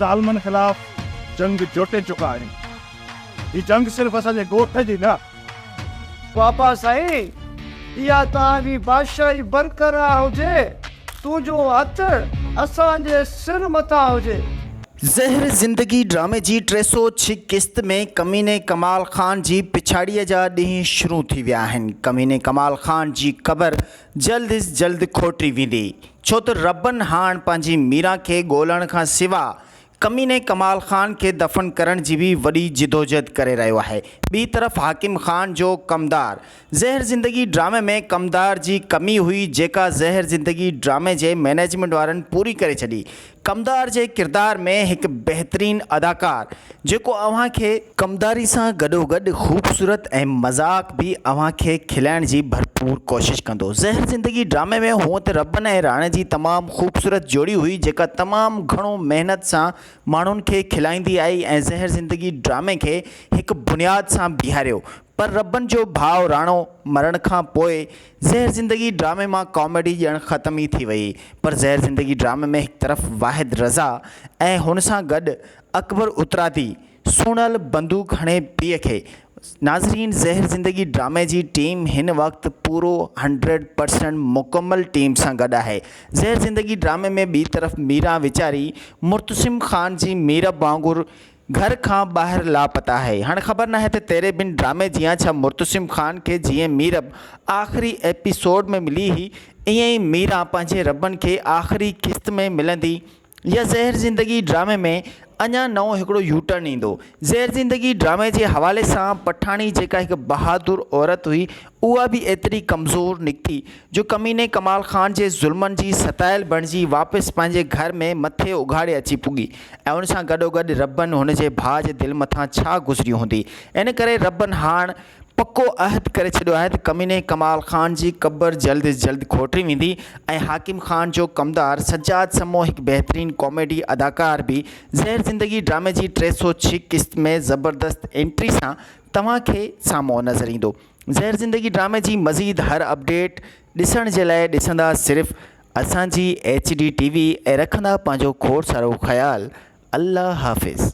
ظالمن خلاف جنگ جوٽي چڪا آهيون. هي جنگ صرف اسان جي ڳوٺ جي نه. بابا سائين اها توهان جي بادشاهي برقرار هجي، تنهنجو هٿ اسان جي سر مٿان هجي. زهر زندگي ڊرامي جي 306 قسط ۾ ڪميني ڪمال خان جي پڇاڙيء جا ڏينهن شروع ٿي ويا آهن. ڪميني ڪمال خان جي قبر جلد از جلد کوٽي ويندي. ڇو ته ربن هاڻ پنهنجي ميران کي ڳولڻ کان سوا ڪميني ڪمال خان کي دفن ڪرڻ جي به وڏي جدوجهد ڪري رهيو آهي. ٻي طرف حاڪم خان جو ڪمدار زهر زندگي ڊرامي ۾ ڪمدار جي ڪمي هئي جيڪا زهر زندگي ڊرامي جي مئنيجمينٽ وارن پوري ڪري ڇڏي. ڪمدار جي ڪردار ۾ هڪ بهترين اداڪار جيڪو اوهان کي ڪمداري سان گڏوگڏ خوبصورت ۽ مذاق به اوهان کي کلائڻ جي ڀرپور ڪوشش ڪندو. زهر زندگي ڊرامي ۾ هونء ته ربن ۽ راڻي جي تمام خوبصورت جوڙي هئي جيڪا تمام گهڻو محنت سان ماڻهن کي کلائيندي آئي ۽ زهر زندگي ڊرامي کي هڪ بنياد سان بيهاريو پر ربن جو ڀاء راڻو مرڻ کان پوء زهر زندگي ڊرامي مان ڪاميڊي ڄڻ ختم ئي ٿي وئي پر زهر زندگي ڊرامي ۾ هڪ طرف واحد رضا ۽ هن سان گڏ اڪبر اترادي سوڻل بندوق هڻي پيء کي ناظرين زهر زندگي ڊرامي جي ٽيم هن وقت پورو هنڊريڊ پرسنٽ مڪمل ٽيم سان گڏ آهي زهر زندگي ڊرامي ۾ ٻي طرف ميران ويچاري مرتسم خان جي ميرب وانگر گهر کان ٻاهر لاپتا آهي. هاڻ خبر ناهي ته تيري بن ڊرامي جيان ڇا مرتسم خان کي جيئن ميرب آخري ايپيسوڊ ۾ ملي هئي ائين ئي ميران پنهنجي ربن کي آخري قسط ۾ ملندي يا زهر زندگي ڊرامي ۾ اڃا نئون هڪڙو يوٽرن ايندو. زهر زندگي ڊرامي جي حوالي سان پٺاڻي جيڪا هڪ بهادر عورت هئي اها به ايتري ڪمزور نڪتي جو ڪميني ڪمال خان جي ظلمن جي ستايل بڻجي واپس پنهنجي گهر ۾ مٿي اگهاڙي اچي پڳي ۽ ان سان گڏوگڏ ربن هن جي ڀاء جي دل مٿان ڇا گذري هوندي. ان ڪري ربن هاڻ پڪو عهد ڪري ڇڏيو آهي ته ڪميني ڪمال خان جي قبر جلد از جلد کوٽي ويندي ۽ حاڪم خان جو ڪمدار سجاد سمو هڪ بهترين ڪاميڊي اداڪار به زهر زندگي ڊرامي جي 306 قسط ۾ زبردست انٽري سان توهان کي سامهون نظر ايندو. زهر زندگي ڊرامي جي مزيد هر اپڊيٽ ڏسڻ جي لاء ڏسندا صرف اسان جي ايڇ ڊي ٽي وي ۽ رکندا پنهنجو کوڙ سارو خيال الله حافظ.